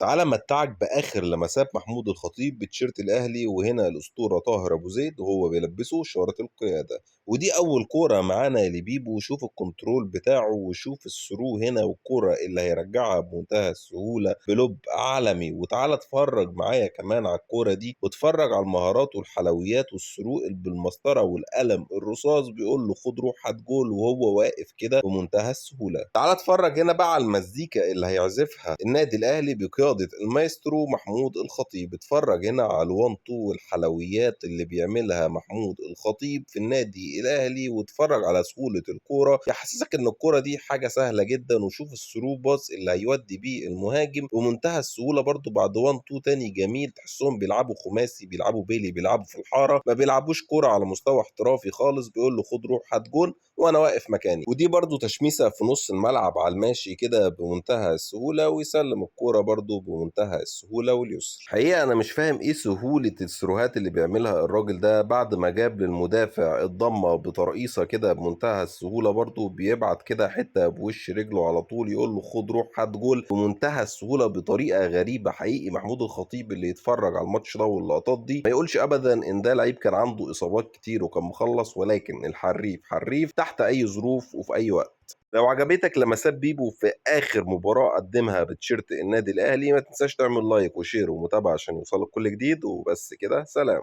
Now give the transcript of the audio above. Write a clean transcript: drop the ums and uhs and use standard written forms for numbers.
تعالى امتعك باخر لمسات محمود الخطيب بتيشيرت الاهلي، وهنا الاسطورة طاهر ابو زيد وهو بيلبسه شارة القياده. ودي اول كورة معانا لبيبو، شوف ال control بتاعه وشوف ال through هنا والكوره اللي هيرجعها بمنتهى السهولة ب lob عالمي. وتعالى اتفرج معايا كمان على الكورة دي، واتفرج على المهارات والحلويات وال through بالمسطره والقلم الرصاص، بيقول له خد روح هات جول وهو واقف كده بمنتهى السهولة. تعالى اتفرج هنا بقى على المزيكا اللي هيعزفها النادي الاهلي بقيادة المايسترو محمود الخطيب. اتفرج هنا على ال one two والحلويات اللي بيعملها محمود الخطيب في النادي الاهلي، واتفرج على سهولة الكورة، يحسسك ان الكورة دي حاجة سهلة جدا. وشوف ال through pass اللي هيودي بيه المهاجم بمنتهى السهولة برضو بعد one two تاني جميل. تحسهم بيلعبوا خماسي، بيلعبوا بيلي، بيلعبوا في الحارة، ما بيلعبوش كورة على مستوى احترافي خالص. بيقول له خد روح هات جون وانا واقف مكاني. ودي برضو تشميسه في نص الملعب على الماشي كده بمنتهى السهولة، ويسلم الكورة برضو بمنتهى السهولة واليسر. حقيقة انا مش فاهم ايه سهولة السروهات اللي بيعملها الراجل ده بعد ما جاب للمدافع الضمة بترقيصه كده بمنتهى السهولة، برضو بيبعت كده حتة بوش رجله على طول يقول له خد روح هات جول بمنتهى السهولة بطريقة غريبة. حقيقي محمود الخطيب اللي يتفرج على الماتش ده واللقطات دي ما يقولش ابدا ان ده لعيب كان عنده اصابات كتير وكان مخلص، ولكن الحريف حريف تحت اي ظروف وفي اي وقت. لو عجبتك لمسات بيبو في اخر مباراة قدمها بتيشيرت النادي الاهلي، ما تنساش تعمل like و share ومتابعة عشان يوصلك كل جديد. وبس كده، سلام.